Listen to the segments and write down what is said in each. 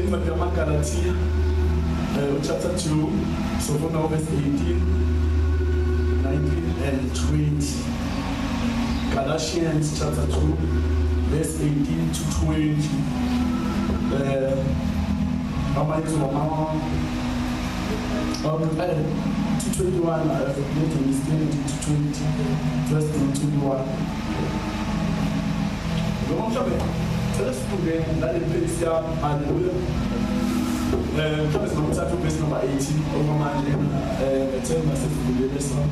Incwadi yamaGalathiya chapter 2, so from now verse 18, 19 and 20. Galatians chapter 2, verse 18 to 20. To 21, I have made a mistake, to 20, verse 21. Hallelujah. Verse number 18, over my tell myself to be this one.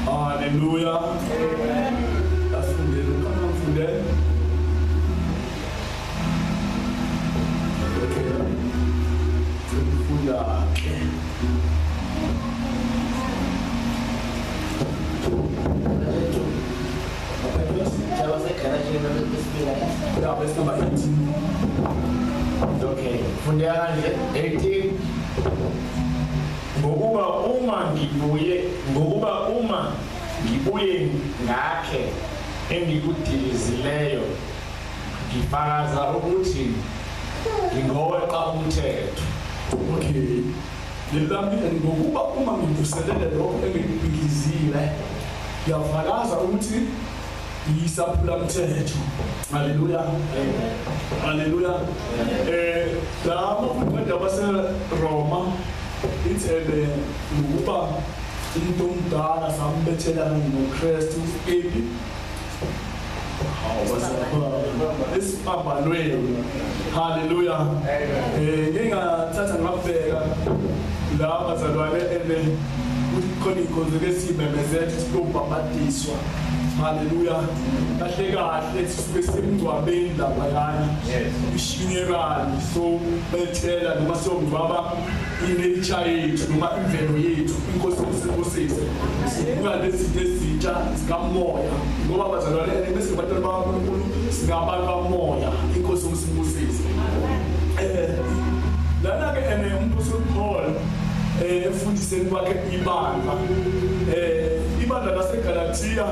Hallelujah. Amen. That's from there. Come on from there. Okay. Yeah, verse number 18. Okay. Fundeka 18. Ngokuba uma ngibuye ngakhe engikudilizileyo ngifakaza ukuthi ngingoweqa umthetho. Okay. Lelami ngokuba uma ngivuselele lokho engikubhidlizile ngiyafakaza ukuthi ngiyisaphula mthetho. Hallelujah. Hallelujah. La mafundi abaseRoma ithebe ngokuba umuntu omdala sambethelana noKristu epi esiphambanweni. Hallelujah. Ngingathatha ngabheka la bazalwane ene kukhona inkonzo kesimemezela ukuthi kuyobhabhadiswa. Hallelujah. Kahle kahle sisuke semngcwabeni laphayana. Ishinerali so bethela noma siyongcwaba i-nature yethu noma imvelo yethu inkosi isibusise. Sibuka lezinto ezintsha zikamoya ngoba bazalwane bese ngabantwana bakaNkulunkulu singabantu bamoya inkosi isibusise. Lana ke ene umpostoli Paul efundiseni kwakhe ibandla ibandla laseGalatia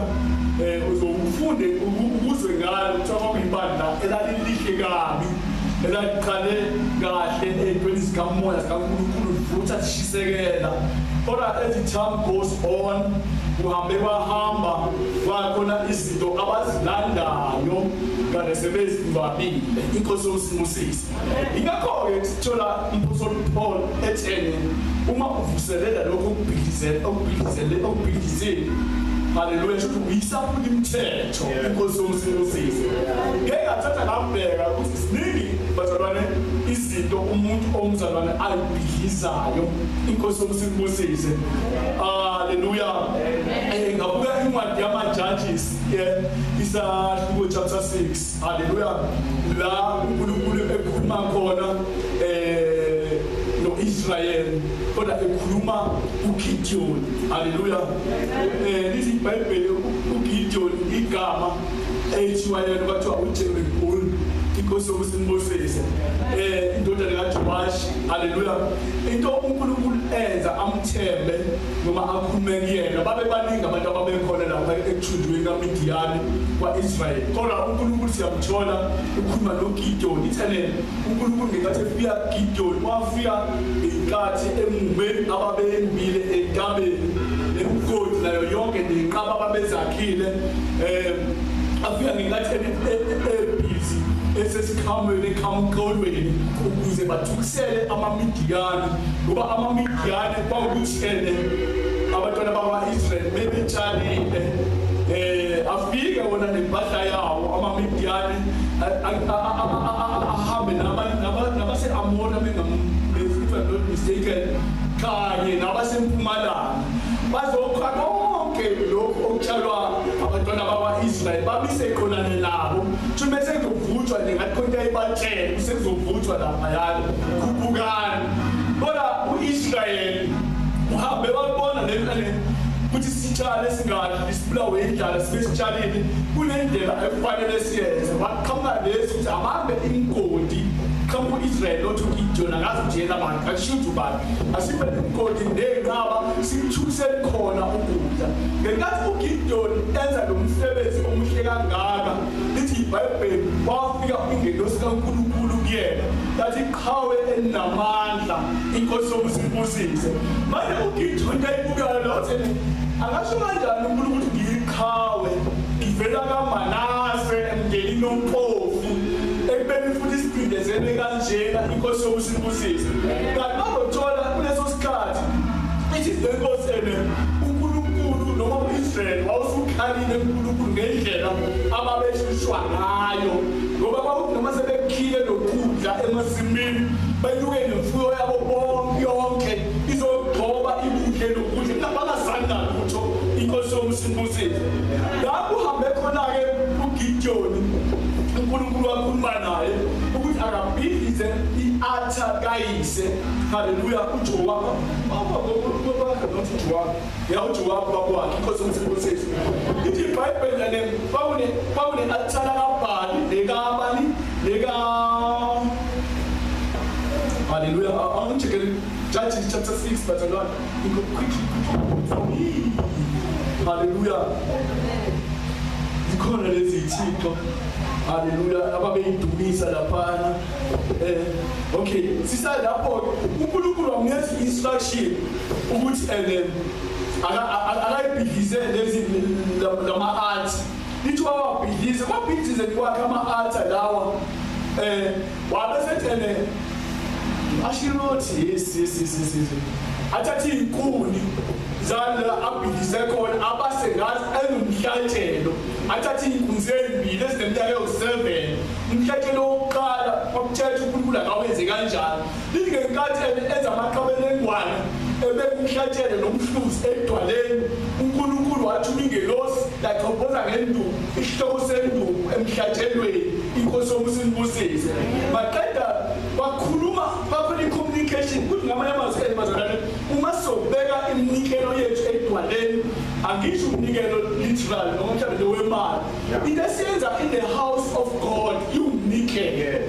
uzofunde ukuzwe ngalo kuthiwa kwakuyibandla elalilihle kabi elaliqale kahle ey'ntweni zikamoya zikaNkulunkulu livutha lishisekela kodwa as the time goes on kuhambe kwahamba kwakhona izinto abazilandayo kade sebezingcwabile inkosi usibusise. Ingakho-ke sithola umpostoli Paul ethene uma uvuselela lokho okubhidlizele okubhidlizile. Hallelujah. Shuthi uyisaphula imithetho inkosi usibusise. Ngeke ngathatha ngabheka ukuthi siningi bazalwane izinto umuntu omzalwane ayibhidlizayo inkosi usibusise. Hallelujah. Ngabuka incwadi yama-Judges isahluko chapter 6. Hallelujah. La uNkulunkulu ekhuluma khona no-Israel kodwa ekhuluma uGideon. Hallelujah. Lithi iBhayibheli uGideon igama ethiwa yena kwathiwa uJerubbaal inkosi yokusimbusise indodana kaJoash. Hallelujah. Into uNkulunkulu enza amthembe noma akhulume kuyena babe baningi abantu ababekhona lapha ekuthunjweni kaMidiyani kwaIsrael kodwa uNkulunkulu siyamthola ukhuluma noGideon. Ithele uNkulunkulu ngenkathi efika Gideon wafika inkathi emumeni ababembile entabeni nemigodi nayo yonke nenqaba ababezakhile afika ngenkathi ebhizi esesikhamweni ekhamkolweni ukuze bathukusele amaMidiyani ngoba amaMidiyani kwakutshele abantwana bakwa-Israyeli bebetshalile afike wona nempahla yawo amaMidiyani ahambe nabase-Amona if I'm not mistaken kanye nabasempumalanga bazokha konke lokhu okutshalwa abantwana bakwa-Israyeli babise khonane nabo futhi bese kuzovuthwa nje ngathi khona into ayibatshele sekuzovuthwa laphayana khuphukani. Kodwa u-Israyeli uhambe wabona le ukuthi sitshale singadli sibulawe indlala sibe sitshalile kunendlela ekufanele siyenze. Waqhamuka lesi ukuthi abambe imigodi qhamuka u-Israyeli othi uGideon akazi ukuthi yena abantu ashuthi ubani asibe imigodi ney'nqaba Kuselikhona ukudla. Ngenkathi uGideon enza lo msebenzi omuhle kangaka, lithi iBhayibheli wafika ingelosi kaNkulunkulu kuyena, yathi qhawe elinamandla, inkosi yokusibusise. Manje uGideon ayibuka lothe, angasho kanjani uNkulunkulu ukuthi ngiyiqhawe, ngivela kaManase emndenini ompofu, ekubeni futhi siphindezele kanjena, inkosi yokusibusise. Kanti bazothola kuleso sikhathi ithi lenkosi ene uNkulunkulu noma uIsrael wawusukhalile uNkulunkulu ngendlela ababeshushwa ngayo, ngoba kwakuthi noma sebekhile lokudla emasimini benyuke nemfuyo yabo bonke yonke izogxoba ibudle lokudla bangazange lutho, inkosi yokusibusise. Lapho uhambe khona-ke uGideon, uNkulunkulu wakhuluma naye ukuthi akabhidlize i-altar kayise. Haleluya. uJowabu ya uJowabu bakwakhe, inkosi yokusibusise. Ithi iBhayibheli lane kwakune altar kaBhali nekabani neka. Hallelujah. I want to get Judges chapter 6, but I don't go quickly for me. Hallelujah. Zikhona lezi ithixo. Hallelujah. Ababeyidumisa laphana. Okay, sisa lapho uNkulunkulu wamnikeza instruction ukuthi akayibhidlize lezi lama altar. Lithi wawabhidlize, wabhidlize kwakhe ama altar lawa. Wabe sethene Ashirothi, yes. Athathe inkuni zala abhidlize khona abasengazi engumhlatshelo. Athathe inkunzi ezimbili ezineminyaka ewu-7. Umhlatshelo wokuqala kwakuthetha uNkulunkulu akawenze kanjani. Lithi ngenkathi enza amaqabane engwane ebeka umhlatshelo nomhluzi edwaleni, uNkulunkulu wathuma ingelosi yachophoza ngenduku isihloko senduku emhlatshelweni, inkosi yokusibusise. Baqeda bakhuluma bakhona i-communication kuthi ngamanye amazwi bazalwane, uma sobeka iminikelo yethu edwaleni, angisho umnikelo literal noma mhlawumbe wemali, into esiyenza in the house of God iwumnikelo.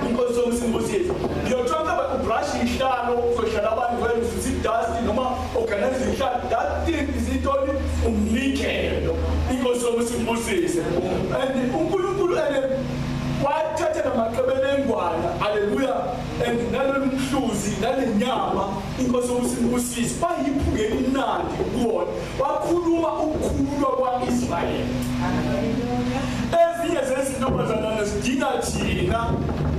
Inkosi yokusibusise. Ngiyothola mhlawumbe ubrush ihlalo uzohlala abantu wena ususa idust noma organize ihlalo, that thing is intoni umnikelo. Inkosi yokusibusise. And uNkulunkulu wathatha namaqebele engwana, haleluya, and nalolu mhluzi nalenyama, inkosi yokusibusise, bayiphunge imnandi kuwona. Wakhuluma ukukhululwa kwa-Israyeli. Ezinye zezinto bazalwane zidinga thina,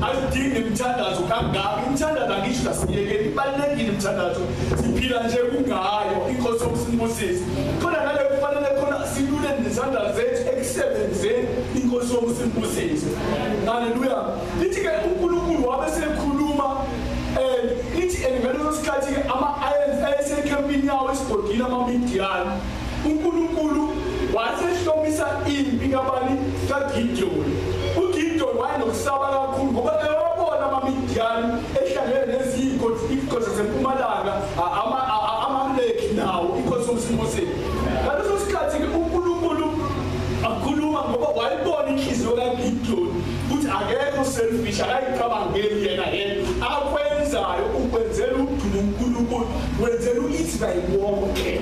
azidingi imithandazo kangaka. Imithandazo angisho asiyekeli, ibalulekile imithandazo, siphila nje kungayo, inkosi yokusibusise. Khona nale kufanele khona silule nezandla zethu ekusebenzeni, inkosi yokusibusise. Haleluya. Lithi ke uNkulunkulu wabe sekhuluma, lithi ngaleso sikhathi ke ama-ayesekhempini yawo esigodini amaMidiyani, uNkulunkulu wasehlomisa impi kabani kaGideon. uGideon wayenokusaba kakhulu ngoba ewabona amaMidiyani ehlangene nezigodi zasempumalanga, amaMaleki nawo, inkosi yokusibusise. Ngaleso sikhathi ke uNkulunkulu akhuluma ngoba wayibona inhliziyo kaGideon ukuthi akekho selfish, akayicabangeli yena yena, akwenzayo ukwenzela udumo uNkulunkulu, wenzela uIsrayeli wonke.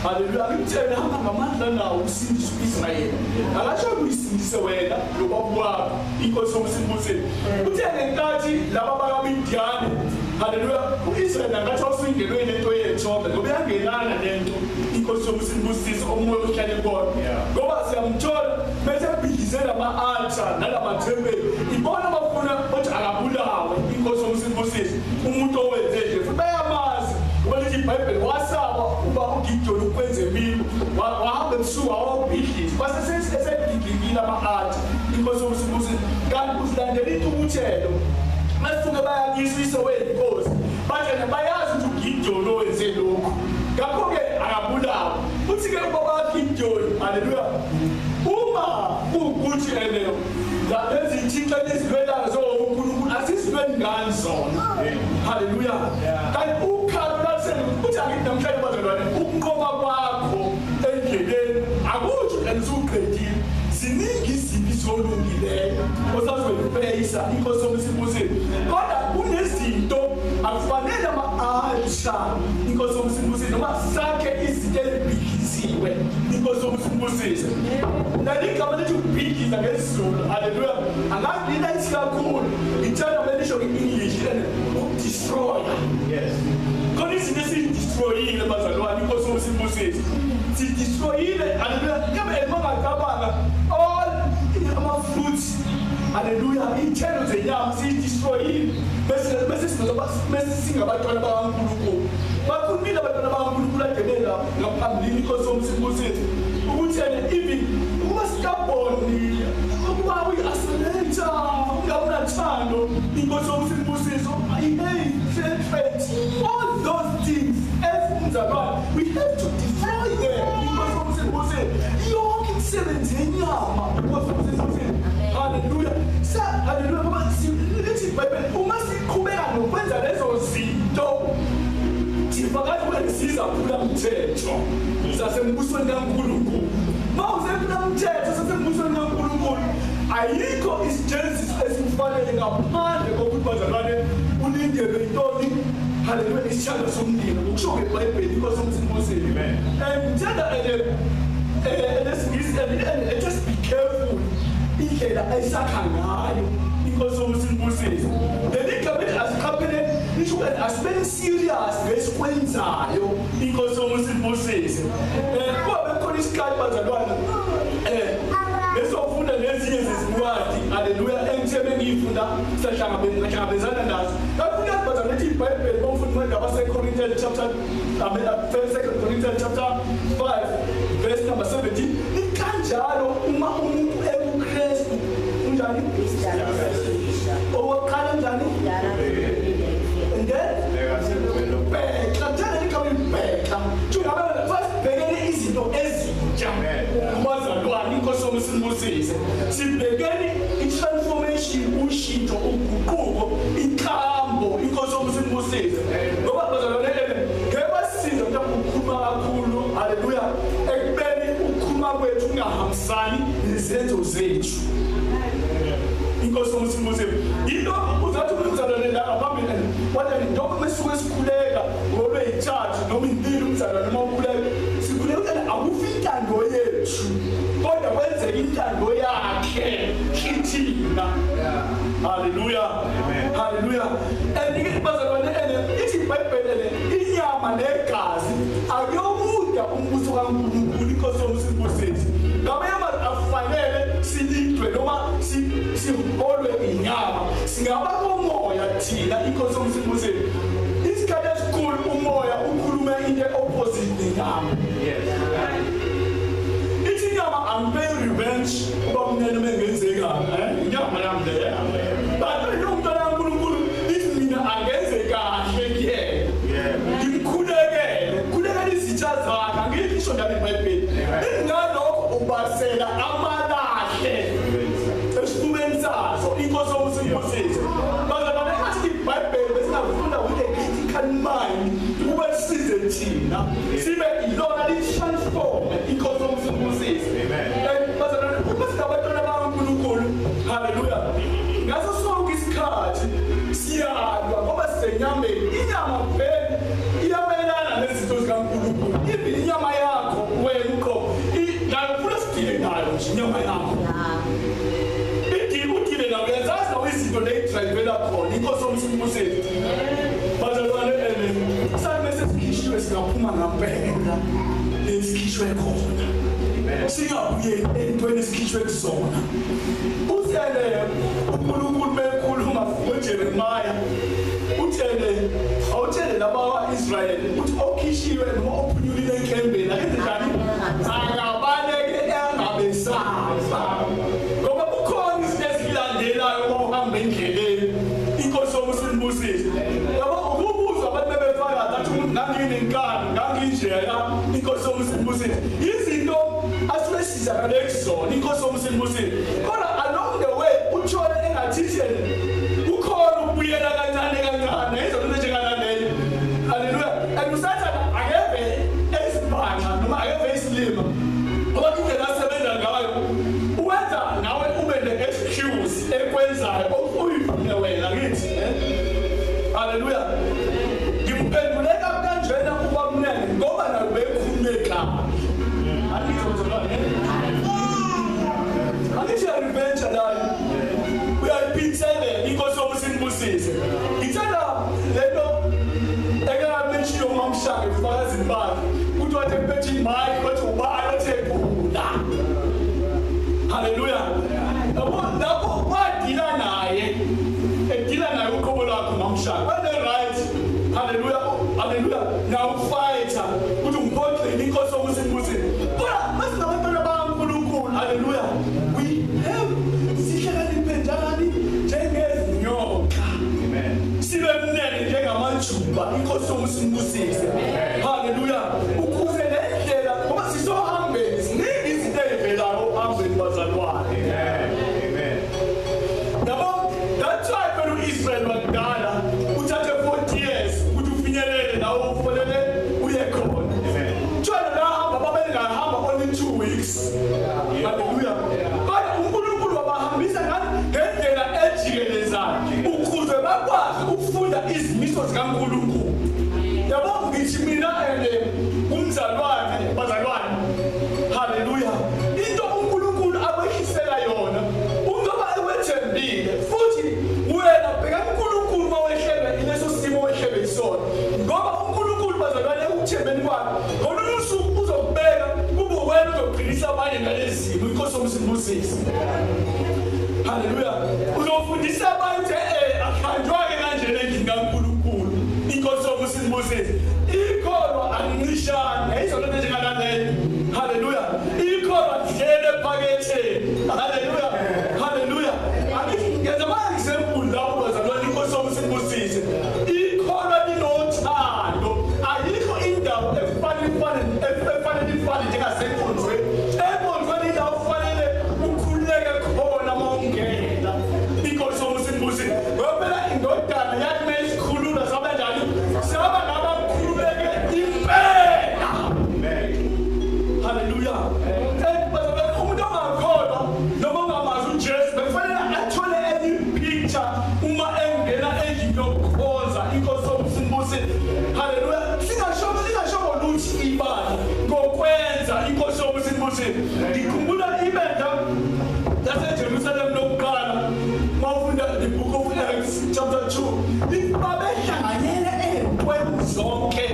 Haleluya. Ngimtshela hamba ngamandla nawo usindise uIsrayeli. Akasho uyisindise wena nobaba wakho, inkosi yokusibusise. Uthe ngenkathi laba bakaMidiyani, haleluya, uIsrayeli angathi wawusingenwe lento yethombe ngoba iyangenana lento, inkosi yokusibusise, omoya ohlale kona. Ngoba siyamthola bese ebhidlizela ama-altar nalamathempeli, ibona bafuna ukuthi akabulawe, inkosi yokusibusise, umuntu owenze nje futhi bayamazi. Ngoba lithi iBhayibheli wasaba uba uGideon ukwenza emini, wahamba ebusuku wawabhidliza, kwase esebhidlikile ama-altar, inkosi yokusibusise. Kanti uzilandela intukuthelo, masuke bayakuyisisa wenkosi, bathi bayazi ukuthi uGideon owenze lokhu, ngakho-ke akabulawa. Uthi-ke ubaba kaGideon, haleluya, uma kuwukuthi ene lezi thixo elizilwelayo zoNkulunkulu asizilweni ngani zona. Haleluya. Kanti ukhalo lwaselu uthi angithi namhlanje bazalwane, ukunqoba kwakho endleleni akutsho usuqedile. Ziningi izimpi zolungileyo osazoyifeyisa, inkosi yokusibusise. Kodwa kunezinto akufanele ama-arch ezisha inkosi yomusa noma sakhe izinto ezibhidliziwe inkosi yomusa. Leli gama lithi ukubhidliza ngesiZulu, haleluya, angazi lina kakhulu ngithanda belisho nge-English ukudestroy. Yes. Khona izinto esizidestroyile bazalwane inkosi yomusa sidestroyile, haleluya. Kambe emangacabanga all ama-fruits, haleluya, iy'thelo zenyama siyidestroyile bese singabantwana bakaNkulunkulu. Bakhulumile abantwana bakaNkulunkulu ade bela ngaphambilini inkosi yomusa ukuthi even ukuba stubborn, ukuba uyi-accelerator, ungabi nathando inkosi yomusa, i-hate, all those things as umzalwane we have to destroy them inkosi yomusa. Yonke imisebenzi yenyama inkosi yomusa, haleluya, haleluya. Ngoba lithi iBhayibheli uma siqhubeka nokwenza lezo zinto sifakazi ukuthi sizaphula umthetho sasembusweni kaNkulunkulu. Uma usephula umthetho sasembusweni kaNkulunkulu ayikho isijeziso esikufanele ngaphandle kokuthi bazalwane ulindelwe intoni, haleluya, isishalo somlilo ngokusho ngeBhayibheli inkosi yomusa. Amen. And ngithanda lesingisi and just be careful indlela esakha ngayo inkosi yomusa. Leli gama lithi asiqaphele lisho ukuthi asibe serious ngesikwenzayo inkosi yomusa. Kuba bekhona isikhathi bazalwane besofunda nezinye zezincwadi, haleluya, engithebe ngiyifunda sahlangabezana nazo. Kakhulukazi bazalwane lithi iBhayibheli bomfundi incwadi yabaseKorinthe chapter 2 Corinthians chapter 5 verse number 17 likanjalo uma umuntu ekuKristu unjani? Owokuqala njani? And then bheka, njani ligama bheka? Sibhekene izinto ezintsha kubazalwane inkosi yomusa. Sibhekene i-transformation, ushintsho, uguquko, inkambo inkosi yomusa. Ngoba bazalwane ngeke basize ukukhuluma kakhulu, haleluya, ekubeni ukukhuluma kwethu kungahambisani nezenzo zethu. Inkosi yomusa. Yilokho uzathi umzalwane la ngaphambili wathi njengoba mesuke sikhuleka ngolweyithathu noma impilo umzalwane noma ukhuleka sikhuleka akufi intando yethu kodwa kwenzeka intando yakhe kithina. Haleluya, haleluya. And bazalwane ithi iBhayibheli inyama negazi akuyokuda umbuso kaNkulunkulu inkosi yomusa. Ngamanye amazwi akufanele silidwe noma siholwe inyama, singaba komoya thina inkosi yomusa. Isikhathi esikhulu umoya ukhuluma into opposite nenyama. Yes. Ithi inyama angipay revenge uba kumnene mengenzeka, inyama yami leyo. But lo mntwana kaNkulunkulu ithi mina angenze kahle kuyena. Ngimkhulekele, khulekela izitha zakhe, angithi isho njalo iBhayibheli. Ngalokho ubasela amalahle esifubeni sazo inkosi yomusa. Bazalwane ngathi iBhayibheli besingafunda with a critical mind ukuba size thina sibe ilona li-transform inkosi yomusa. Amen. Bazalwane uma singabantwana bakaNkulunkulu, haleluya, ngaso sonke isikhathi siyalwa ngoba sisenyameni. Inyama vele iyamelana nezinto zikaNkulunkulu. Even inyama yakho wena uqobo nayo ufuna sidile nayo nje inyama yakho idile nayo uyazazi nawe izinto leyidrayivela khona inkosi yomusa. Bazalwane sathi bese sikhishiwe singaphuma ngampela esikhishwe khona, singabuyeli entweni esikhishwe kuzona. Uthele uNkulunkulu mekhuluma ngoJeremiah, uthele awuthele laba kwa-Israyeli uthi okhishiwe noma ophunyulile enkembeni akenze njani? Akabaleke engabesaba, ngoba kukhona izinto ezilandelayo uma uhamba endleleni inkosi yomusa. Yabo ukubuzwa abantu bebefakaza athi umuntu nganginenkani nganginjena inkosi yomusa. Izinto asuke sizakale kuzona inkosi yomusa. Kodwa along the way uthole engathitheni kukhona ukubuyela kancane kancane izinto enjenganaleyo, haleluya. And usathana akeve esibhanxa noma akeve isilima ngoba indlela asebenza ngayo uwenza nawe ube ne-excuse ekwenzayo okuyivune wena ngithi, haleluya. Ngiphendule imic bathi ubani othe gula. Hallelujah. Lapho wadila naye, edila naye uqobo lwakho mamshaka. Bane right. Hallelujah. Hallelujah. Now fighter uthi ngiphoxile inkosi yokusimbusile. Kodwa masinabantwana bakaNkulunkulu. Hallelujah. We have sihlakaniphe njani njengezinyoka. Amen. Sibe mnene njengamajuba inkosi yokusimbusise. Hallelujah. Ukuze lendlela ngoba sisohambeni ziningi izinto ezivelayo ohambeni bazalwane. Amen. Amen. Yabo, that's why phela u-Israel wakudala uthathe 40 years ukuthi ufinyelele nawe ufonele uye khona. Amen. Kuthiwa lahamba babengahamba only 2 weeks. Hallelujah. Kodwa uNkulunkulu wabahambisa ngendlela ejikelezayo ukuze bakwazi ukufunda izimiso zikaNkulunkulu. Yabo ngithi mina ene umzalwane bazalwane. Hallelujah. Into uNkulunkulu akwehlisela yona ungoba ewethembile futhi wena bheka uNkulunkulu mawehlelwe ileso simo wehlelwe isona. Ngoba uNkulunkulu bazalwane ekuthembeni kwakhe ngolunye usuku uzokubeka kube wena uzoqinisa abanye ngalezi zimo inkosi yomsimbusisi. Hallelujah. Uzofundisa abantu akhanjwa-ke kanje lendlini kaNkulunkulu inkosi yomsimbusisi. Ikholwa alincishani ayizona into enjengalaleyo. Hallelujah. Ikholwa lidlele ephaketheni. Hallelujah. Hallelujah. Angithi ngenza ama-example lapho bazalwane inkosi yomsimbusisi. Ikholwa linothando. Ayikho indawo efanele ifane njengasenkonzweni. Enkonzweni indawo kufanele ukhululeke khona uma ungena. Inkosi yomsimbusisi. Ngoba phela indodana yathi mayisikhulula saba njani? Saba ngabakhululeke impela. Amen. Hallelujah. Umuntu ongakholwa noma ongamazi uJesu bekufanele athole enye picture uma engena endlini yokukhonza inkosi yomsimbusisi. Hallelujah. Singasho ngoluthi ibandla ngokwenza inkosi yomsimbusisi. Ngikhumbula ibandla laseJerusalem lokuqala mawufunda the book of Acts chapter 2 babehlanganyele ey'ntweni zonke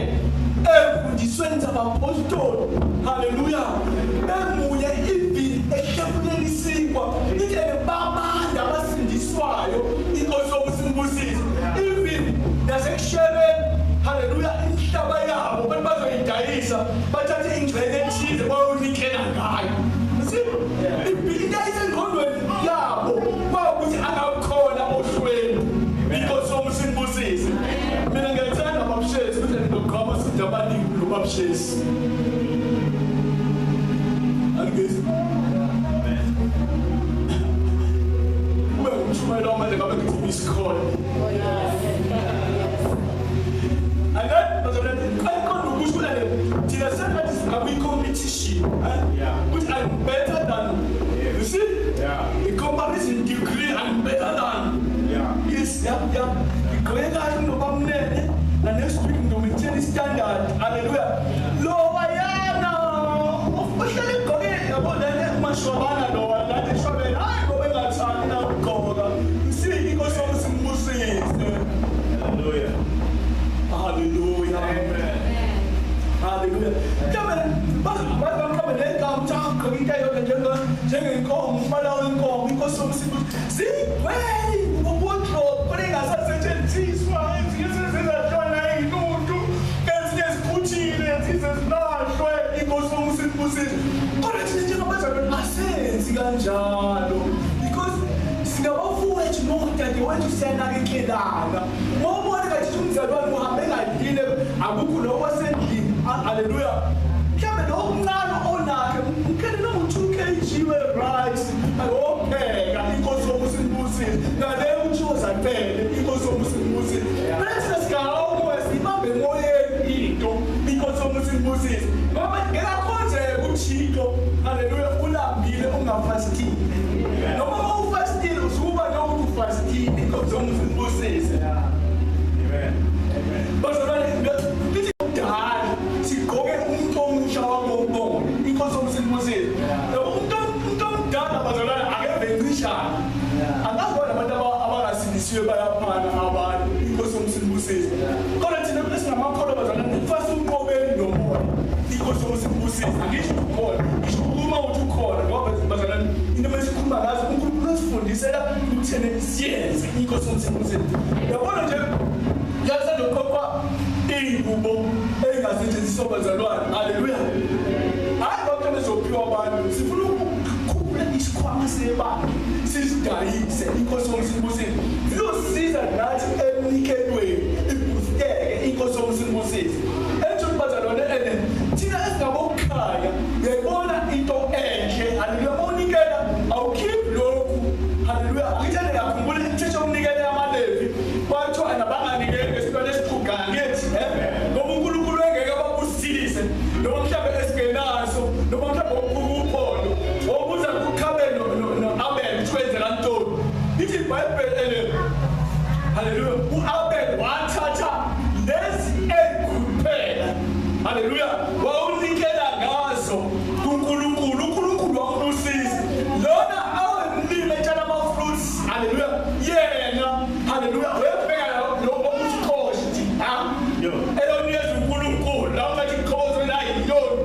emfundisweni zabapostoli. Hallelujah. Bemunye even ehlephuleni isinkwa indlela babanda abasindiswayo inkosi yokusimbusisa. Even nasekushebeni. Hallelujah. Imihlaba yabo abantu bazoyidayisa bathathe ingxenye ethize bayonikela ngayo. Into ayisengqondweni yabo kwawukuthi angakhona ohlweni inkosi yokusimbusisa. Mina ngiyathanda babushesi ukuthi ngizoqhama sithi abaningi kulobabushesi. Angizwa. Kube ngumshumayelo wamanje ngabe ngithi isikhona. And then bazalwane ayiqonda ukusho thina sengathi singakwi-competition. Yeah. Ukuthi I'm better than. You see? Yeah. The comparison degree I'm better than. Yeah. Yes, yeah, yeah. Ngigqoke kahle kunobamnene na next week ngizomaintain standard. Hallelujah. Lo wayana uhlale egqoke yabo lena umashwabana lo nathi shwabela hayi ngoba engathandi na ukugqoka. You see inkosi yokusimbusise. Hallelujah. Hallelujah. Amen. Hallelujah. Mhlawumbe mhlawumbe negama ukuthi angigqoke into eyodwa njengenkomo umbala wenkomo inkosi yokusimbusise. Zigcwele wardrobe kodwa ingasasetshenziswa ezinye sezilahlwa nayinuntu ezinye ziphuthile ezinye zilahlwe inkosi yokusimbusise. Kodwa thina njengabazalwane asenzi kanjalo because singabafowethu nodadewethu siyanakekelana. Mawubona kathi umzalwane uhambe engadlile akukho lo wasendlini. Hallelujah. Mhlawumbe lo omncane onakhe mkhele noma u-2 kg we-rice ayopheka inkosi yokusimbusisa. Ngale utshiwo zacele inkosi yokusimbusisa. Phela thina singawomoya siyibambe emoyeni into inkosi yokusimbusisa. Ngoba ngeke uThixo. Hallelujah. Ulambile ungafastile. Noma uma ufastile usukuba nokuthi ufastile inkosi yokusimbusisa. Amen. Amen. Bazalwane ngithi kudala sigqoke umuntu omusha wangomoya inkosi yokusimbusisa. Yabo umuntu omdala bazalwane akeve encishana. Angazi abantu abangasindisiwe bayaphana abantu inkosi yokusimbusisa. Kodwa thina esingamakholwa bazalwane fast unqobeni nomoya inkosi yokusimbusisa. usinibusise. Angisho ukhona, ngisho uma uthi ukhona, ngoba bazalwane into esikhuluma ngazo uNkulunkulu usifundisela ukuthene siyenze inkosi usinibusise. Yabona nje yasandoqoqa ingubo engasetshenziswa bazalwane. Haleluya. Hayi abantu bezophiwa abantu, sifuna ukukhuphula isikhwama sebandla sisidayise inkosi usinibusise. Ziyosiza nathi emnikelweni ibhusteke inkosi usinibusise. Enje bazalwane ene thina esingabokukhanya uyayibona into enhle. Haleluya. Mawunikela awukhiphi lokhu. Haleluya. Angithande ngakhumbula imithetho yokunikela yamaLevi kwathiwa nabanganikeli ngesilwane esiqhugayo ngethi ngoba uNkulunkulu engeke ababusise noma mhlawumbe esingenaso noma mhlawumbe ukuphondo obuza kukhabe no-Abel ukuthi kwenzeka ntoni. Ithi iBhayibheli ene haleluya u-Abel wathatha lezi ekuphela. Haleluya. Wawunikela ngazo kuNkulunkulu, uNkulunkulu wambusisa. Lona awemlimi etshala ama-fruits. Haleluya. Yena haleluya webheka lo okusiqosha ukuthi ha eyonikeza uNkulunkulu la ungathi iqhozo la yintoni.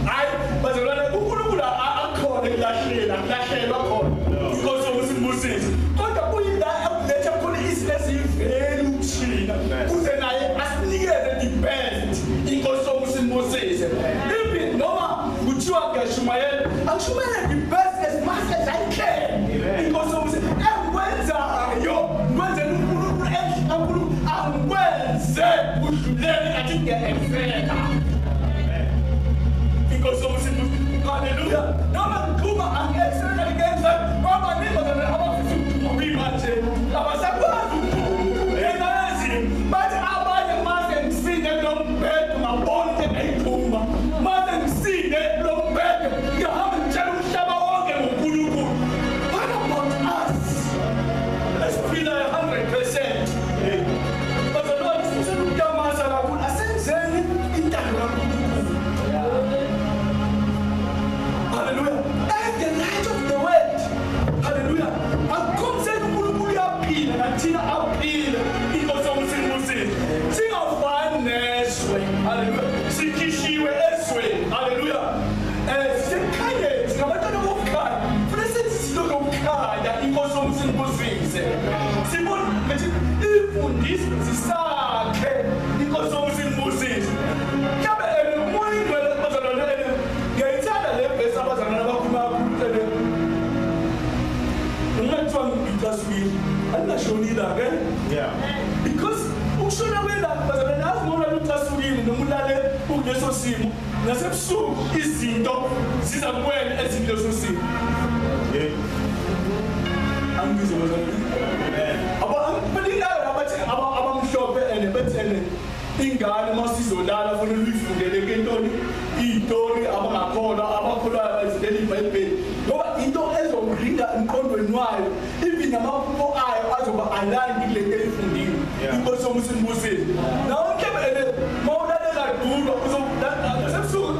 Hayi bazalwane uNkulunkulu akukhona ekulahleni, akulahlelwa khona inkosi usinibusise. Kodwa kuyila akuletha khona izinto eziyivelu kuthina kuze naye asinikeze the best inkosi usinibusise. Even noma kuthiwa ngiyashumayela, angishumayele the best as much as I can. Inkosi usinibusise engikwenzayo ngikwenzela uNkulunkulu uNkulunkulu angikwenze kudlulele ngathi ngiya-excela. Inkosi usinibusise. Haleluya. Noma ngiqhuma angi-excela ngenza ngoba nibazalwane abafisa ukuduma kuyimanje abasakwazi ukuduma ngenxa yezimo. Bathi abanye mase ngisinde kulo mbhedo ngabona ukuthi ngayiduma, mase ngisinde kulo mbhedo ngihamba ngitshela umhlaba wonke ngoNkulunkulu. What about us esiphila 100%? Bazalwane sifuna ukutamasa kakhulu, asenzeni intando kaNkulunkulu. Hallelujah. And the light of the world. Hallelujah. Akukhombiseni uNkulunkulu uyaphila nathina aphile inkosi usinibusise. Singafani nezwe. Hallelujah. Sikhishiwe ezweni. Hallelujah. Sikhanye singabantwana bokukhanya. Funa senze izinto zokukhanya inkosi usinibusise. Sibone ukuthi imfundiso zisakhe inkosi usinibusise. Mhlawumbe umoya ingcwele bazalwane ngiyayithanda le verse abazalwane abakhuluma kakhulu ungathiwa ngicasukile alingashoni ilanga Yeah. Because ukushona kwelanga bazalwane azi ngona ucasukile noma ulale ukuleso simo nasebusuku izinto ziza kuwena ezikuleso simo. Yeah. Angizwe bazalwane. Amen. Aba abathi abamhlophe ene bethene ingane masizolala fanele uyifundele ke intoni izitori abangakholwa abakholwa bayifundele iBhayibheli ngoba into ezokuringa emqondweni wayo even namaphupho ayo azoba aligned kule nto eyifundile. Inkosi usinibusise. Nawe mhlawumbe mawulalela dulwa uzosebusuku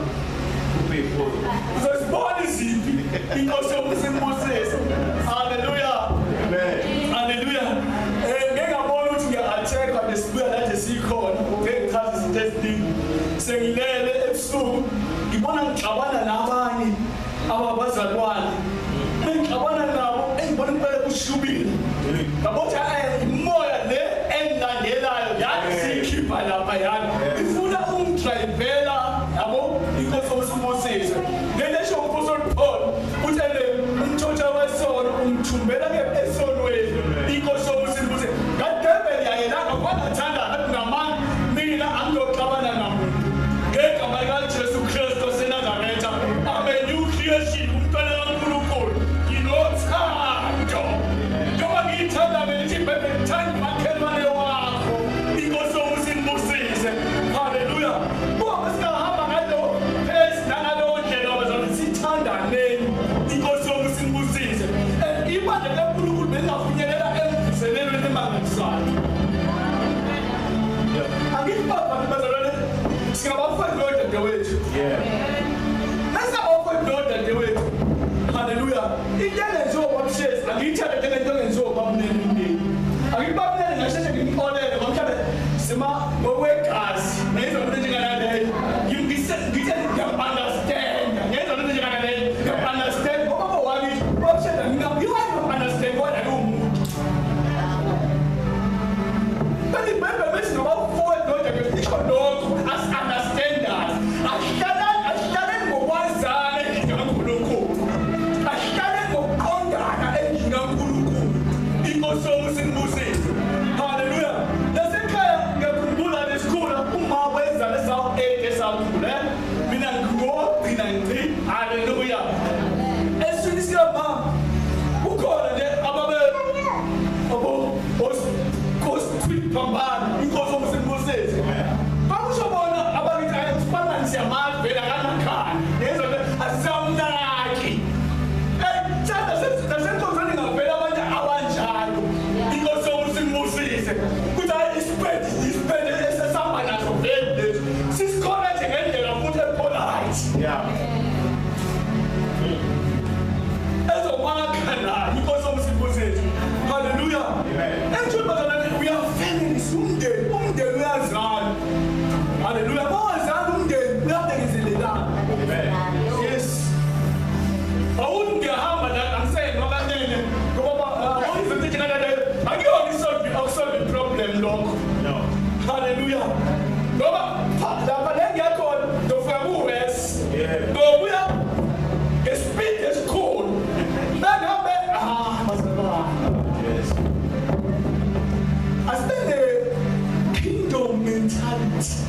uzozibona izimpi inkosi usinibusise. Haleluya. Amen. Haleluya. Ngeke ngabona ukuthi ngiya-attack-wa nesibuya lade sikhona ngeke ngichaze izinto eziningi. Sengilele ebusuku ngibona ngixabana nabanye ababazalwane. Ngixabana nabo engibona impela kushubile. Ngabona imoya le engilandelayo yathi siyikhipha lapha yani ifuna ungidrayivela yabo inkosi usinibusise. Lento esho uMphostoli Paul uthi ene umthotha wesono ungithumbela ke esonweni inkosi usinibusise. Ngadebeli yayelanga kwangathanda ngamanga mina angiyoxabana namuntu ngegama likaJesu Kristu waseNazaretha. I'm a new creation, umntwana kaNkulunkulu nginothando. Njengoba ngiyithanda mina ithi iBhayibheli thanda umakhelwane wakho inkosi usinibusise. Haleluya. Ngoba singahamba ngalo phesi nangalo ndlela bazalwane sithandaneni inkosi usinibusise. And ibandla likaNkulunkulu belingafinyelela emvuselelweni emangalisayo. Angithi baba bazalwane singabafowethu nodadewethu. Yeah. Nasingabafowethu nodadewethu. Haleluya. Into engenziwa ubab'Shezi angiyithande njengento engenziwa ubab'Mnene umndeni. Angithi bab'Mnene ngasheshe ngimxolele ngoba mhlawumbe sima ngokwegazi nayizwa into enjengalaleyo. Ngithe ngiyam-understand.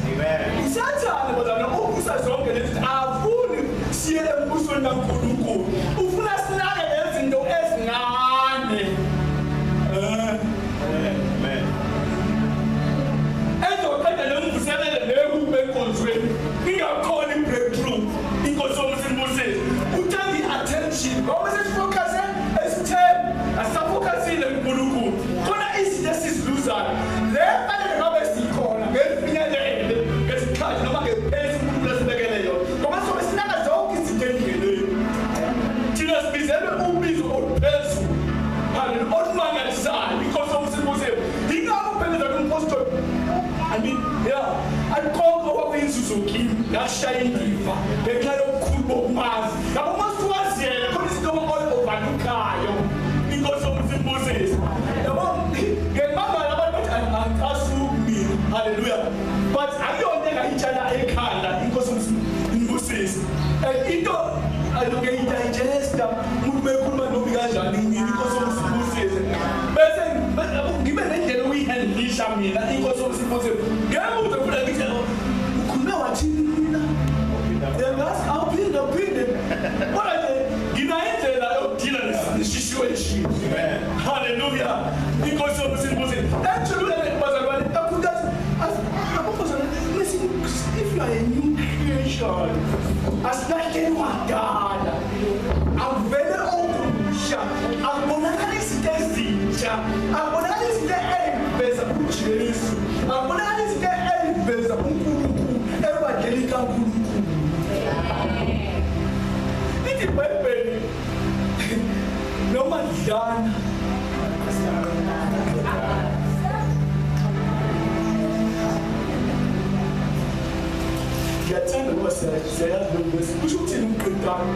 Amen. Usathane bazalwane uvusa zonke lezi afuni siye embusweni kaNkulunkulu. Ufuna sinake lezinto ezincane. Amen. Ezoqeda lemvuselele lekube enkonzweni. Ingakhona i-breakthrough. Inkosi yomsimbusisi. Uthanda i-attention. Ngoba sesifocus esitheni, asisafocusile kuNkulunkulu. Khona izinto esiziluzayo. Le fanele ngabe sikhona ngefinyelele ngesikhathi noma ngephesi uNkulunkulu asibekele yona. Ngoba sobe sinaka zonke izinto endleleni. Thina sibizelwe ubizo oluphezulu. Hallelujah. Olumangalisayo. Inkosi yomsimbusisi. Yingakho phela kumpostoli. I mean, yeah. Akonke okwakuyinzuzo kimi ngashaya indiva ngenxa yobukhulu bokumazi. Yabo uma siwaziyela khona izinto overlookayo. Inkosi yomsimbusisi. Yabo ngemangala abantu bathi angicasuki mina. Hallelujah. But akuyona engayitshala ekhanda inkosi yomsimbusisi. And into aloke idigesta umuntu bekhuluma noma kanjani mina inkosi yomsimbusisi. Bese ngibe nendlela okuyihandlisha mina inkosi yomsimbusisi. Ngeke uze funa ngithi ukhulume wathini mina. Yazi awuphinde uphinde. Kodwa nje nginayo indlela yokudila ne-situation. Hallelujah. Inkosi yomsimbusisi. Actually bazalwane kakhulukazi listen, if you are a new creation, asilahleni wadala. Akuvele okusha, akubonakali izinto ezintsha, akubonakali izinto ey'veza uJesu, akubonakali izinto ey'veza uNkulunkulu ebandleni likaNkulunkulu. Lithi iBhayibheli noma dlana ngiyathanda ngoba siyayazi lo verse. Kusho ukuthini umqedane?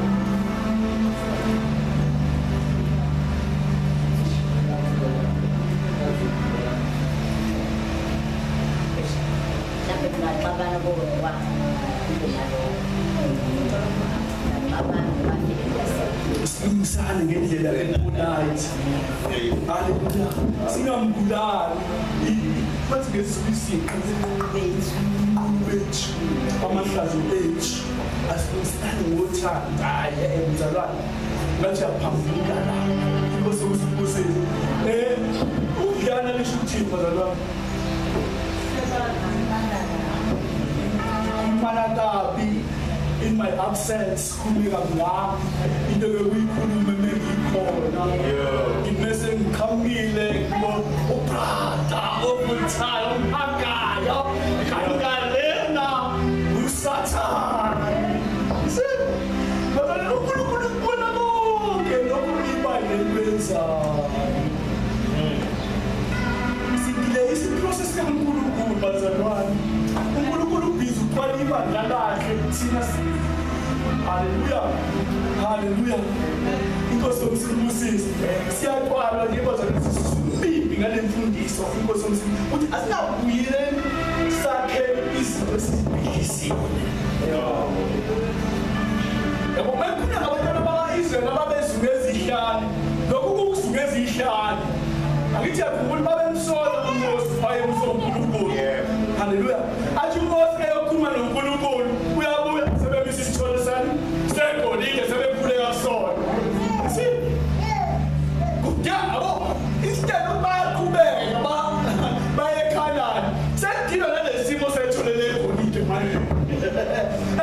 Mhlawumbe kungaxabana kodwa silungisane ngendlela epolite. Hallelujah. Singambulali. Bathi ngesibisiqi bethu amahlazo ethu asilungisane ngothando. Hayi mzalwane ngathi yaphambuka la. Inkosi yomsimbusisi. Ukudlana lisho ukuthini bazalwane? Manakabi in my absence khuleka ngami into bekuyikhulume mengikhona. Ngimese ngiqhamukile kubo ubrother ovuthayo umphakayo kangalena uSathane. See? Bazalwane uNkulunkulu ukubona konke lokhu ibandla likwenzayo. Sidile isiprocess kaNkulunkulu bazalwane. uNkulunkulu ubhizi uthwala ibandla lakhe thina. Hallelujah. Hallelujah. Inkosi yomsimbusisi. Siyathwalwa nje bazalwane sisumbibi ngale mfundiso inkosi yomsimbusisi. Uthi asingabuyile sakhe izinto esizibhidlisiwe. Yabo bekhona ngabantwana baka-Israyeli ababezungeza ihlane. Lokhu kukuzungeza ihlane. Angithi yakhumbula babemsola uMose wayemsola uNkulunkulu. Hallelujah. Athi uMose eyokhuluma noNkulunkulu uyabuya sebemisa isithole sani segolide sebekhuleka kusona. See? Kudala yabo instead bayaqhubeka baye eKhanani. Sekudilwa nalesimo sethole legolide manje.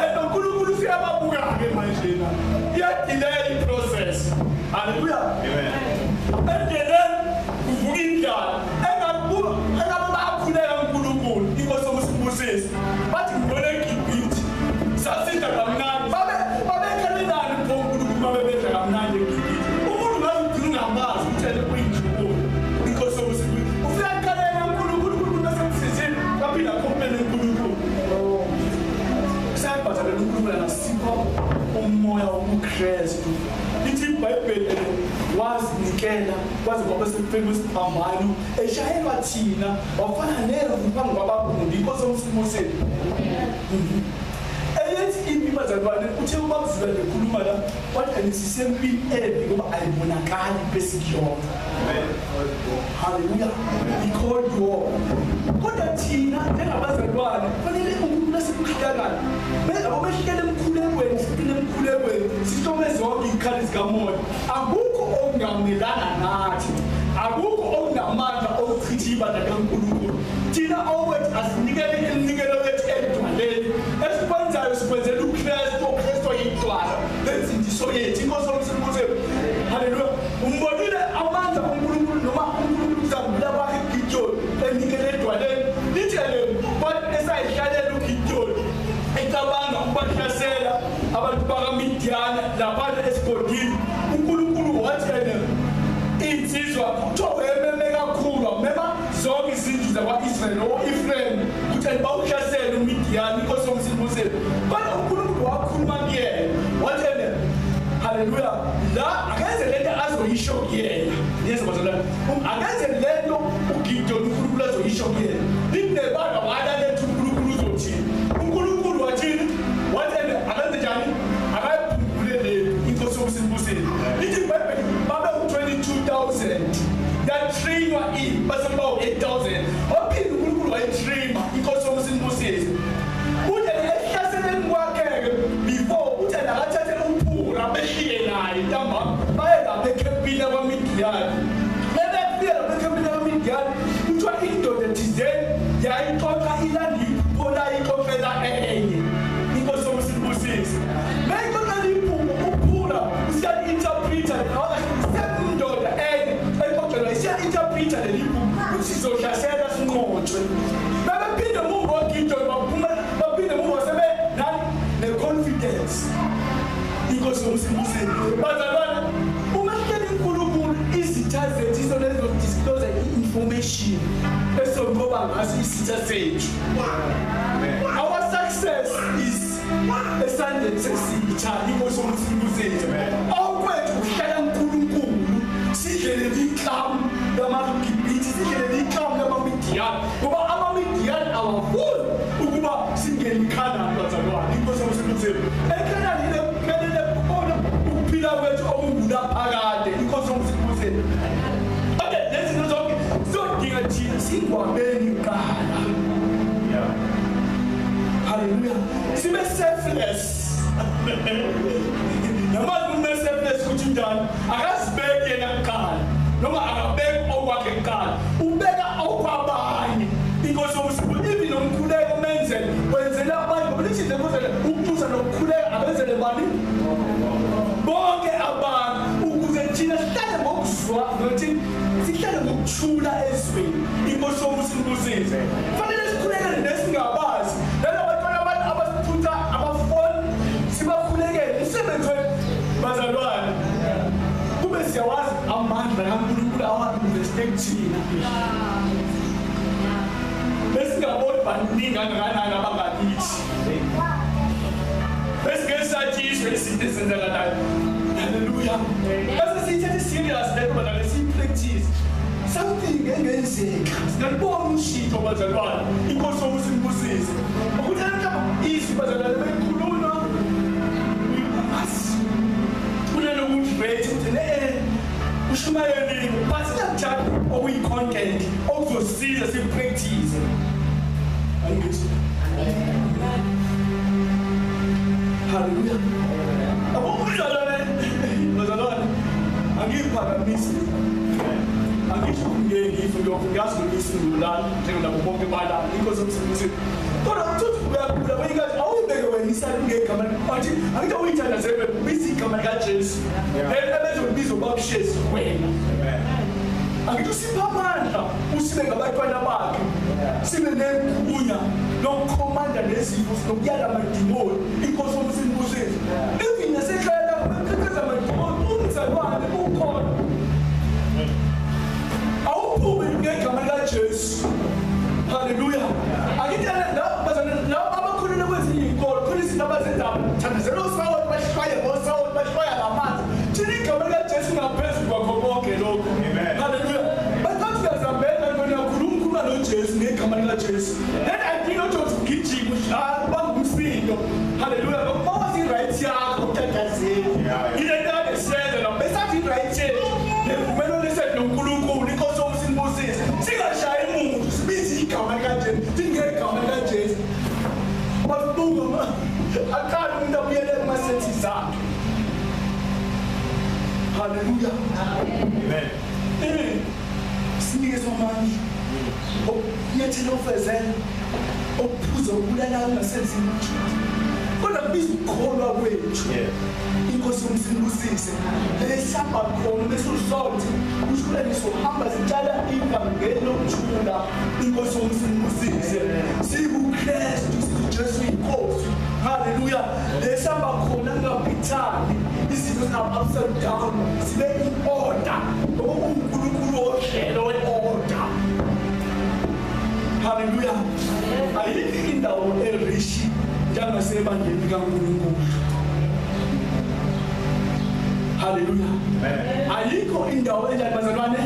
And uNkulunkulu uyababuka ke manje na. Iyadelay i-process. Hallelujah. Amen. Endleleni kuvuka indlala. Engabe bayakhuleka uNkulunkulu inkosi yomsimbusisi. Bathi ngibone eGibhithe sasidla kamnandi. Babekhalelani pho uNkulunkulu babebedla kamnandi eGibhithe. Umuntu ngaze ugcina ungamazi uthele uyinjubulo. Inkosi yomsimbusisi. Ufika ekhalela uNkulunkulu uNkulunkulu nasemsizini baphinda khomele uNkulunkulu. Sayabhadala uNkulunkulu angasipha umoya wobuKristu. Lithi iBhayibheli wazinikela kwaze kwaba sekufeni kwesiphambano eshayelwa thina wafana nemvu phambi kwabagundi. Inkosi yomsimbusisi. Eyethi impi bazalwane uthe ubabuzula nje khuluma la Kodwa sisempini embi ngoba ayibonakali besikuyona. Hallelujah. I-cold war. Kodwa thina njengabazalwane kufanele umuntu nasimkhulekana behlele emkhulekweni, siqine emkhulekweni, sihlome zonke izikhali zikamoya. Akukho okungamelana nathi, akukho okunamandla okuchitha ibandla likaNkulunkulu. Thina owethu asinikele iminikelo yethu edwaleni. Esikwenzayo sikwenzela uKristu, uKristu oyidwala lensindiso yethu. Inkosi yomsindisi. Hallelujah. Umbonile amandla kaNkulunkulu noma uNkulunkulu uzambula kwakhe uGideon enikele edwaleni. Lithele kwathi esayihlalela uGideon ecabanga ukubahlasela abantu bakaMidiyana lapha esigodini, uNkulunkulu wathi ene insizwa kuthiwa wememe kakhulu, wamema zonke izindlu zakwa-Israyeli o-Efrayim ukuthi bawuhlasele uMidiyani. Inkosi yomsindisi. Kodwa uNkulunkulu wakhuluma kuyena wathi ene haleluya, la akenze lento azoyisho kuyena. Niyezwa bazalwane, akenze lento uGideon uNkulunkulu azoyisho kuyena. Linebanga walaletha uNkulunkulu uzothini. uNkulunkulu wathini? Wathi ene akenze njani? Akayiphungule inkosi yomsindisi. Lithi iBhayibheli babe u-22,000 yatrainwa in base kuba u-8,000. Waphinde uNkulunkulu wayitraina inkosi yomsindisi. Uthi ehlaseleni kwakhe-ke before uthi akathathe uPhura behlike naye ntambama baye lapha ekhempini yakwaMidiyani. Bebefika lapha ekhempini yakwaMidiyani kuthiwa indoda thizeni yayixoxa ilanda iphupho layixoxela enye. Inkosi yomsindisi. Beyixoxela iphupho uPhura usiya-interpreta indoda enye eyixoxela isiya-interpreta leli phupho ukuthi sizohlasela sinqotshwe. Bebephinde muva oGideon baphuma baphinde muva sebe nani ne-confidence. Inkosi yomsindisi. Bazalwane, uma sihleli uNkulunkulu izitha zethu izona ezizodisclose i-information esonqoba ngaso isitha sethu. Our success is esandleni sesitha. Inkosi yomsindisi. Okwethu kuhlala uNkulunkulu, sidlele inklamu yamaGibhithe, sidlele inklamu yamaMidiyani, ngoba amaMidiyani awafuni ukuba singene eKhanani bazalwane. Inkosi yomsindisi. EKhanani kumelele kubona ukuphila kwethu okungulaphakade. Inkosi yomsindisi. Okay, lezi zinto zonke zodinga thina singwabeni kuqala. Hallelujah. Sibe selfless. Noma ube selfless ukuthi njani? Akazibeki yena kuqala noma akabeki okwakhe kuqala, ubeka okwabanye. Inkosi yomsindisi. Even nomkhuleko menzele wenzela abantu ngoba lithi nje ukutusa nokukhuleka abenzele bani bonke abantu, ukuze thina sihlale ngokuzwa nokuthi sihlale ngokuthula ezweni. Inkosi yomsindisi. Kufanele sikhulekele nesingabazi nalabantwana abantu abasithutha abafoni sibakhulekele umsebenzi bazalwane. Kube siyawazi amandla kaNkulunkulu awa-investe kuthina. Besingaboni baningi kangakanani abangakithi. Besingesatshiswe izinto ezenzakalayo. Hallelujah. Bese siyithathe serious lento bazalwane, siyi-practice. Something engenzeka. Singalibona ushintsho bazalwane. Inkosi yomsindisi. Ukuthi mhlawumbe izwi bazalwane bekhuluma kunalokuthi rate ukuthi ushumayelile but singakuthandi okuyi-content okuzosiza sipractice. Angithi. Hallelujah. Abazalwane, bazalwane, angiphakamisi. Angisho ngeke ngife lokho, ngiyazi ukuthi ngilala njengalabo bonke balala. Inkosi yomsindisi. Kodwa uthi uyakhula kwenye awubeke wena isali ngegama athi angithi awuyithandazele biza igama likaJesu. Then abezokubiza bakushezi wena. Angithi usipha amandla usibe ngabantwana bakhe, sibe negunya lokukhomanda nezifo nokuyala amadimoni. Inkosi yomsindisi. Even nasekhaya lakho beqeqeza amadimoni, umzalwane ukhona. Awuphume ngegama likaJesu. Hallelujah. Angithi la abakhulule kwezinye iy'nkolo khona izinto abazenzayo thandazela osawoti bahlwaye ngosawoti bahlwaya ngamanzi. Thina igama likaJesu ngaphezu kwakho konke lokho. Hallelujah. Bathi uyazambela wena uyakhuluma ukhuluma noJesu ngegama likaJesu. Then I did not want to gijima udlala ubanga umsindo. Hallelujah. Ngoba wazi i-right yakho uthandazile. Hallelujah. Amen. Sinikezwa amandla okunyathela ofezela okuphuza ukubulala ungasenzi lutho, kodwa kubiza ukukholwa kwethu. Inkosi umsindusise lehlamba khona bese usonke usho nisohamba sitshala ivangeli lokuthula. Inkosi umsindusise sikuKristu, siJesu inkosi. Hallelujah. Lehlamba khona kungaphithani izinto zingaba upside down, sibe in order ngoba uNkulunkulu ohlelo we-order. Hallelujah. Ayikho indawo erishi njengasebandleni likaNkulunkulu. Hallelujah. Ayikho indawo enjani bazalwane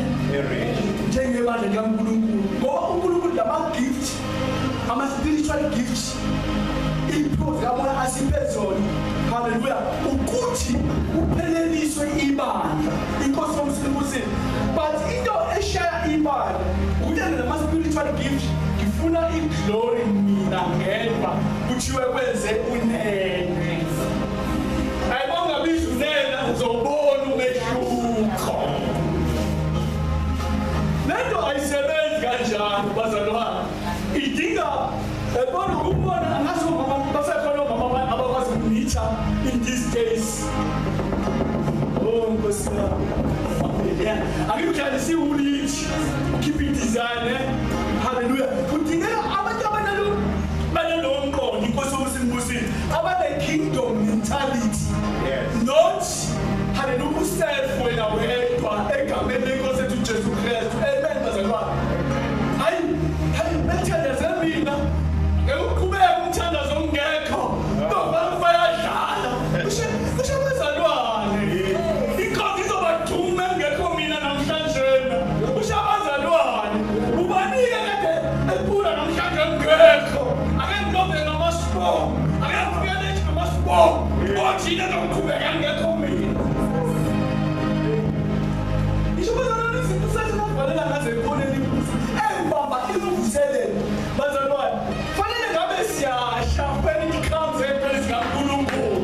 njengebandla likaNkulunkulu, ngoba uNkulunkulu lama-gift, ama-spiritual gifts, ipho zikamoya asiphe zona. Hallelujah. Ukuthi kupheleliswe ibandla. Inkosi yomsindisi. But into eshaya ibandla ukuthi nama-spiritual gifts ngifuna i-glory mina ngedwa, kuthiwe kwenze unene. Ayibongabiza unene, uzobona umehluko. Lento ayisebenzi kanjalo bazalwane, idinga ebona ukubona angazi omama basekhona omama abakwazi ukunitha in these days. Oh Nkosi yami, angikuthandi siwulithi keep it design. Hallelujah. Kudingeka abantu abanalo mqondo. Inkosi usimbusile abane kingdom mentality. Not hallelujah self wena wedwa egameni lenkosi ethu Jesu Kristu. Amen bazalwane. Hayi hayi bethandaze mina ngeke uqhubeke umthandazo ongekho ngoba bayadlala. Kusho bazalwane inkosi izobathuma engekho mina namhlanje. Kusho bazalwane ubanike kade ephula namhlanje engekho. Ake ngilobhe ngamaspo, ake ngifike ngamaspo othina zokuqhubeka ngekho mina. Isho bazalwane izinto sezingavalela ngaze ekhoneni embamba ivuselele bazalwane. Fanele ngabe siyasha when it comes entweni zikaNkulunkulu.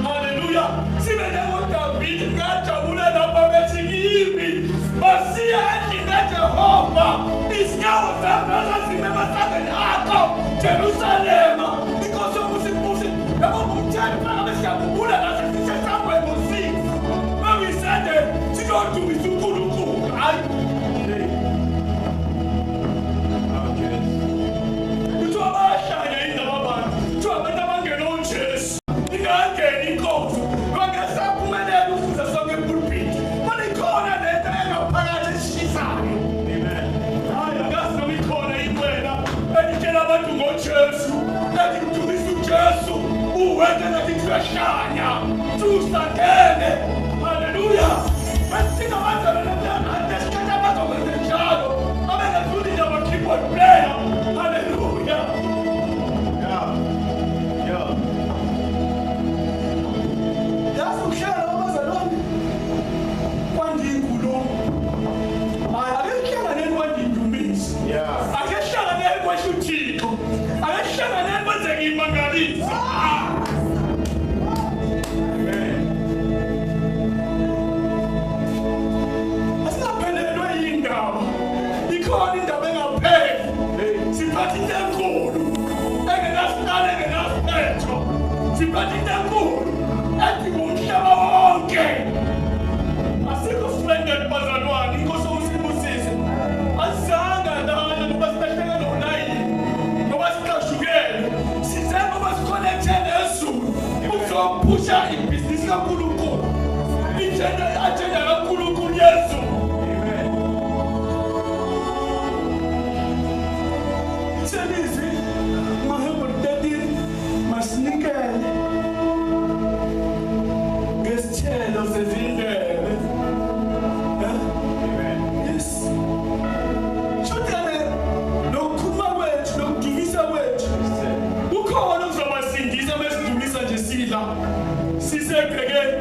Hallelujah. Sibe njengoDavid ngajabula lapha bethi kimi basiya endlini kaJehova, izinyawo zami azazime emasangweni akho Jerusalema. Inkosi yokusibusi yabo umthetho ngabe siyabubula ngaze sisesangweni ngo-6 mangisende sizodumisa uNkulunkulu. Hayi kuthiwa bayahlanya yini laba bantu? Kuthiwa abantu abangena uJesu ingangeni inkonzo bangesaphumelela ukuza sonke epulpiti, kodwa ikhona lento engaphakathi eshisayo. Hayi akazi noma ikhona yini wena elitshela abantu ngoJesu, elidumisa uJesu uwena nathi kuyahlanya tusangene. Hallelujah. Basinga abazalwane esikhathi abazokwenza njalo abengazuli nje ama-keyboard player. Hallelujah. Yeah. Yazi ukuhlala abazalwane kwandiyinkulumo. Hayi ake kuhlanganeni kwandiyindumiso. Ake kuhlanganeni kwesho uThixo. Ake kuhlanganeni kwenzeke imangaliso. Amen. Asingaphelelwe yindaba. Ikhona indaba engapheli. Siphatha into enkulu engenasiqalo engenasiphetho. Siphatha into enkulu edinga umhlaba wonke. Asikho stranded bazalwane. Inkosi usibusise. Asizanga lana ngoba silahleke nolayini, ngoba siqashukele. Size ngoba sikhonekthe nezulu ukuzophusha ibhizinisi kaNkulunkulu, i-agenda kaNkulunkulu yezulu. Amen. Ithelizwi Mahebru 13 masinikele ngesithelo sezindebe. Amen. Yes. Shuthane nokukhuluma kwethu nokudumisa kwethu kukhona okuzobasindisa mesidumisa nje sidla sisegcekeni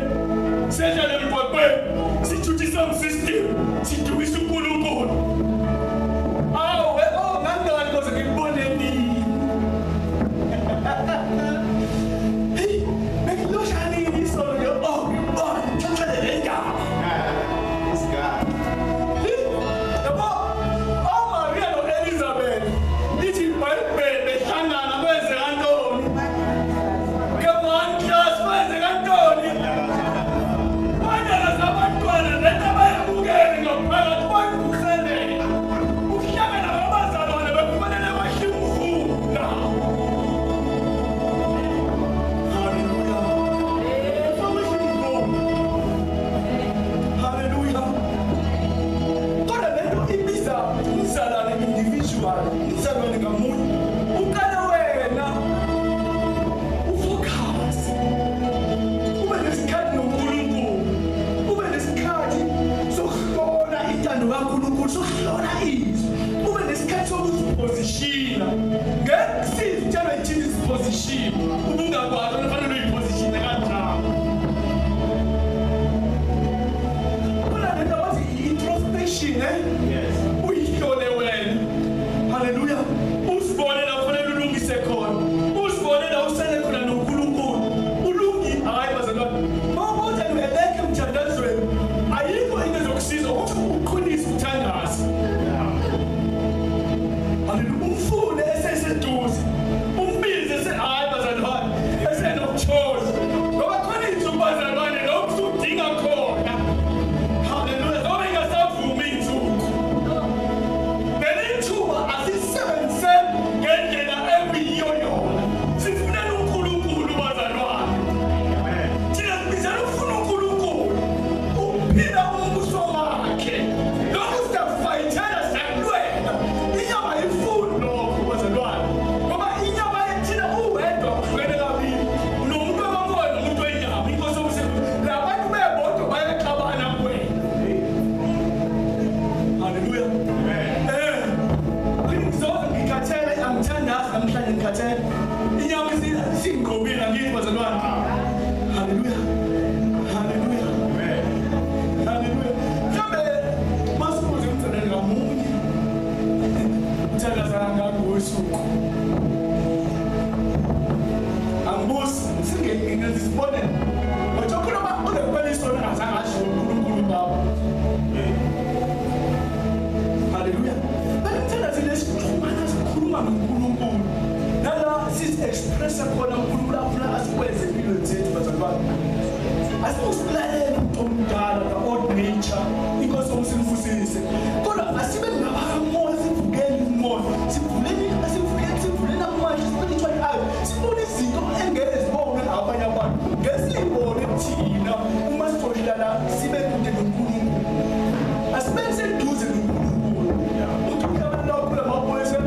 sedlala emgwaqweni sithuthisa umsystem sidumisa uNkulunkulu. Awu oh ngangani koze ngikubone nini. Hey, bengilosha nini isolo nje oh ngibona ngixoxele le ndaba. position ubungakwazi ufanele uyiposition kanjani. Kuna lento bathi introspection Yes. Uyihlole wena. Hallelujah. Usibone la kufanele ulungise khona. Usibone la usele khona noNkulunkulu. Ulungi hayi bazalwane. Mawuthi uyeleke emthandazweni ayikho into ezokusiza ukuthi uqinise uthandaze. Hallelujah. Umfune eseseduze. Umbize hayi bazalwane esenokuthola. Ngoba khona izinsuku bazalwane lokhu usudinga khona. Hallelujah. Ngoba ingasavumi insuku. Lelithuba asisebenzise ngendlela ekuyiyo yona. Sifunela uNkulunkulu bazalwane. Amen. Thina sibizela ukufuna uNkulunkulu. Ukuphila umbuso wakhe. Lokhu siyafayithela siyakulwela. Inyama ayifuni lokho bazalwane. Ngoba inyama thina uwedwa uhlukene kabili. Unomuntu wamamoya nomuntu wenyama. Inkosi yomsebenzi. Labantu bebodwa bayaxabana kuwena. Hallelujah. Amen. Ngizoze ngikhathele angithandazi namhlanje ngikhathele. Inyama isingqobile angithi bazalwane. Hallelujah. Hallelujah. Amen. Hallelujah. Mhlambe masibuze umthandazo ngamunye. Uthandaza kangaki ngosuku? Angibuzi, ngingenza isibonelo. Kodwa khona kuneqiniso engazange asho uNkulunkulu baba. Hallelujah. Balimthandazo lesixhumana sikhuluma noNkulunkulu. Nala sisi-expressa khona uNkulunkulu afuna asikwenze empilweni zethu bazalwane. Asikusilalela umuntu omdala the old nature. Inkosi omsimbusise. Kodwa asibe nabakamoya sivukele umoya. Sivuleni sivuleni amandla spiritual eye. Sibone izinto engeke zibonwe abanye abantu. Ngesibone thina uma sizohlala sibe kude noNkulunkulu. Asibe seduze noNkulunkulu. Uthi uyabalula kula maphoyisa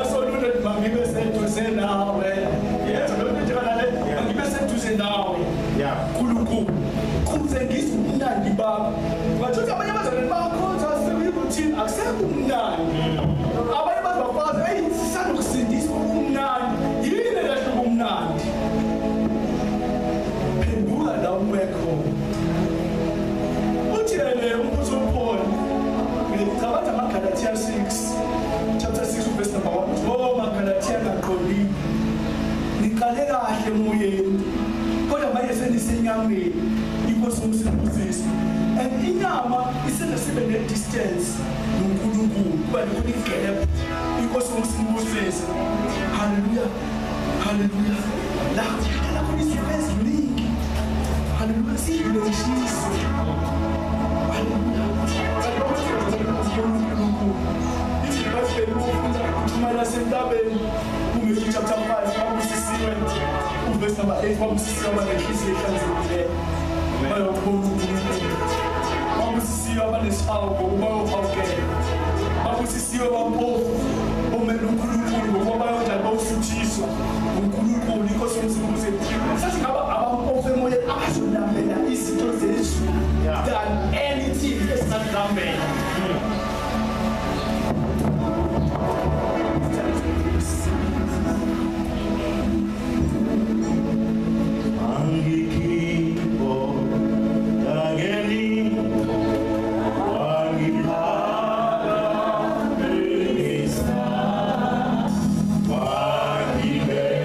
asolule mangibe seduze nawe. Yes, lo nto njengalale mangibe seduze nawe. Yeah. uNkulunkulu. Kuze ngizwe ubumnandi bakho. Ngathi abanye abazalwane bakhonza sekuyiruthini akusekho umnandi. Abanye bazobafazi hey sisanokusindiswa umnandi. Yini kahle ubumnandi? Phenduka la ube khona. Uthi le umbuzo uPaul ngicabanga amaGalathiya 6 chapter 6 verse number 1. Oh maGalathiya ngaqondile. Niqale kahle emoyeni. Kodwa manje senisenyameni. Inkosi umsindisi. And inyama isenza sibe ne-distance noNkulunkulu. Kuba khona igap. Inkosi umsindisi. Hallelujah. Hallelujah. La la khona izinto eziningi. Hallelujah. Siyileshisa. Hallelujah. IBhayibheli ufunda ukuxhumana sentabeni kuMatthew chapter 5 babusisiwe uverse number 8 babusisiwe abanenhliziyo ehlanzekileyo bayobona uNkulunkulu. Babusisiwe abanesihawu ngokuba bayohawukelwa. Babusisiwe abampofu bomele uNkulunkulu ngokuba bayonjani bawusuthiswa uNkulunkulu. Inkosi yomsindisi. Sasingaba abampofu emoyeni abazolambela izinto zezulu than anything esingazilambela. Angikho dangeni wangiphakamisa wangibeka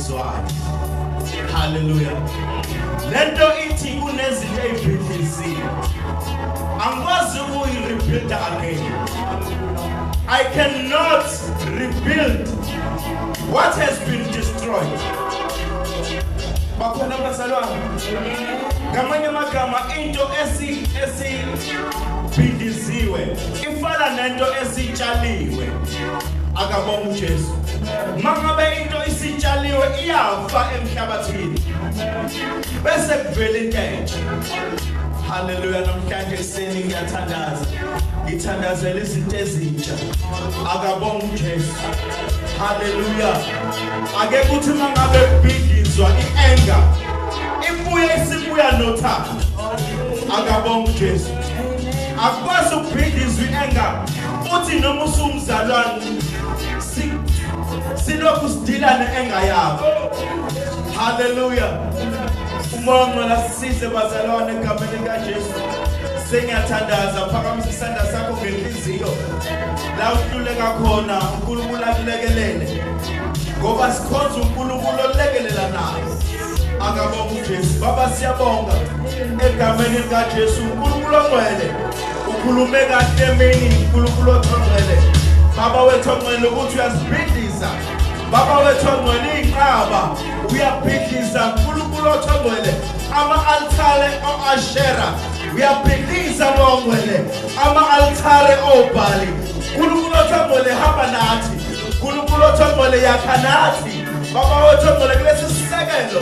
ezibhidlizwayo. Hallelujah. Lento ithi kunezinto ezibhidliziwe, angikwazi ukuyi-rebuild again. I cannot rebuild what has been destroyed. Bakhona bazalwane, ngamanye amagama into esibhidliziwe ifana nento esitshaliwe. Akabonga uJesu. Mangabe into isitshaliwe iyafa emhlabathini bese kuvela into entsha. Hallelujah. Namhlanje ekuseni ngiyathandaza, ngithandazela izinto ezintsha. Akabonga uJesu. Hallelujah. Ake kuthi mangabe kubhidlizwa i-anger ibuye isibuya nothando. Akabonga uJesu. Akwazi ukubhidlizwa i-anger uthi noma usumzalwane silokhu sidila ne-anger yakho. Hallelujah. Umoya ongcwele asisize bazalwane egameni likaJesu. Sengiyathandaza, phakamisa isandla sakho ngenhliziyo la uhluleka khona, uNkulunkulu akulekelele, ngoba sikhonza uNkulunkulu olekelela naye. Akabonga uJesu. Baba, siyabonga egameni likaJesu. uNkulunkulu ongcwele ukhulume kahle emini. uNkulunkulu ongcwele, Baba wethu ongcwele, ukuthi uyasibhidliza. Baba wethu ongcwele, iy'nqaba uyabhidliza. uNkulunkulu ongcwele, ama-altare o-Ashera uyabhidliza ongcwele, ama-altare oBhali. uNkulunkulu ongcwele, hamba nathi. uNkulunkulu ongcwele, yakha nathi. Baba wethu ongcwele, kulesi sisekelo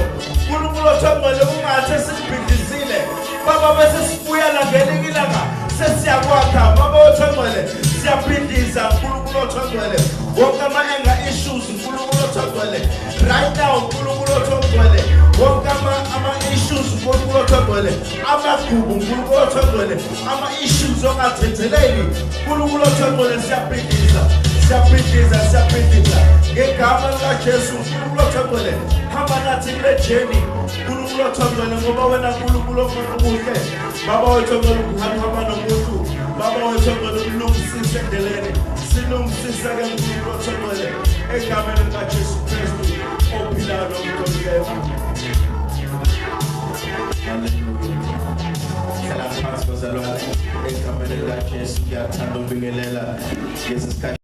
uNkulunkulu ongcwele ungathi esibhidlizile Baba bese sibuyela ngelinye ilanga sesiyakwakha. Baba wethu ongcwele, siyabhidliza uNkulunkulu ongcwele wonke ama-anger issues. uNkulunkulu ongcwele, right now uNkulunkulu ongcwele wonke ama-issues uNkulunkulu ongcwele, amagubu uNkulunkulu ongcwele, ama-issues ongathetheleli uNkulunkulu ongcwele, siyabhidliza, siyabhidliza, siyabhidliza ngegama likaJesu. uNkulunkulu ongcwele, hamba nathi kule journey uNkulunkulu ongcwele, ngoba wena uNkulunkulu omuhle. Baba wethu ongcwele, ukuhamba nomuntu. Baba wethu ongcwele, ulungisise endleleni, silungisise-ke uNkulunkulu ongcwele egameni likaJesu Kristu ophilayo nomqokileyo. Hallelujah. Hlala phansi bazalwane egameni likaJesu. Ngiyathanda ukubingelela ngesi sikhathi.